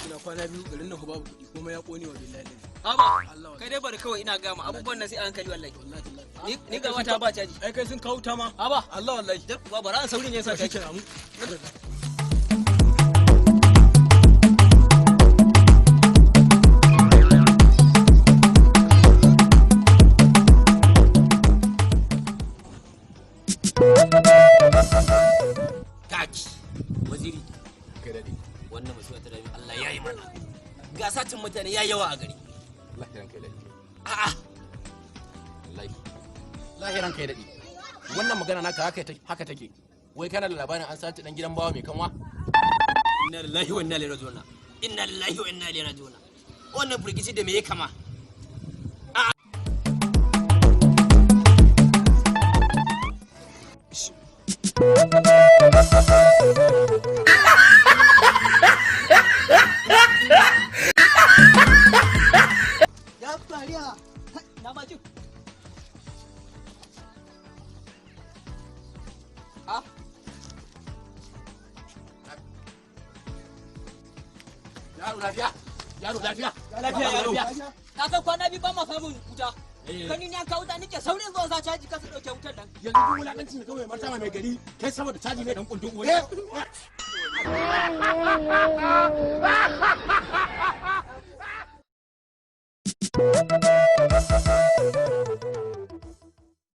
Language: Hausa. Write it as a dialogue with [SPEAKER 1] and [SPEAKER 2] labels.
[SPEAKER 1] Abokina, kwana biyu garin nan fa babu kuɗi, komai ya ƙone wa, billahi lazi.
[SPEAKER 2] Haba,
[SPEAKER 1] Allah.
[SPEAKER 2] Kai dai bari kawai, ina gama abubuwan nan sai a hankali wallahi.
[SPEAKER 1] Wallahi tallahi.
[SPEAKER 2] Ni ga wata ba caji.
[SPEAKER 1] Ai kai sun kawo ta ma.
[SPEAKER 2] Haba.
[SPEAKER 1] Allah wallahi.
[SPEAKER 2] Ba bara an saurin ne sa
[SPEAKER 1] Shi
[SPEAKER 2] caji.
[SPEAKER 1] kenan mu.
[SPEAKER 2] Kaki. Waziri,
[SPEAKER 3] Kai daɗe.
[SPEAKER 2] wannan musiba ta dami, Allah ya yi mana. Ga satin mutane ya yawa a gari.
[SPEAKER 3] Wallahi ranka ya daɗe.
[SPEAKER 2] A'a.
[SPEAKER 3] Wallahi. Wallahi ranka ya daɗe. Wannan magana naka haka take. Wai kana da labarin an sace dan gidan bawa mai kanwa?
[SPEAKER 2] Inna lillahi wa inna ilaihi raji'un. Inna lillahi wa inna ilaihi raji'un. Wannan firgici da me ya kama?
[SPEAKER 4] Ya fariya
[SPEAKER 2] Na ma ji. Ah,
[SPEAKER 3] Yaro lafiya. Yaro lafiya.
[SPEAKER 2] Lafiya, yaro. Ka san kwana biyu ba ma samun wuta. Kani ne an kawo wuta nake saurin zuwa sa caji kasu dauke wutar nan.
[SPEAKER 3] Yanzu duk wulakancin da kawai martaba mai gari kai saboda caji ne dan kuntun uwa.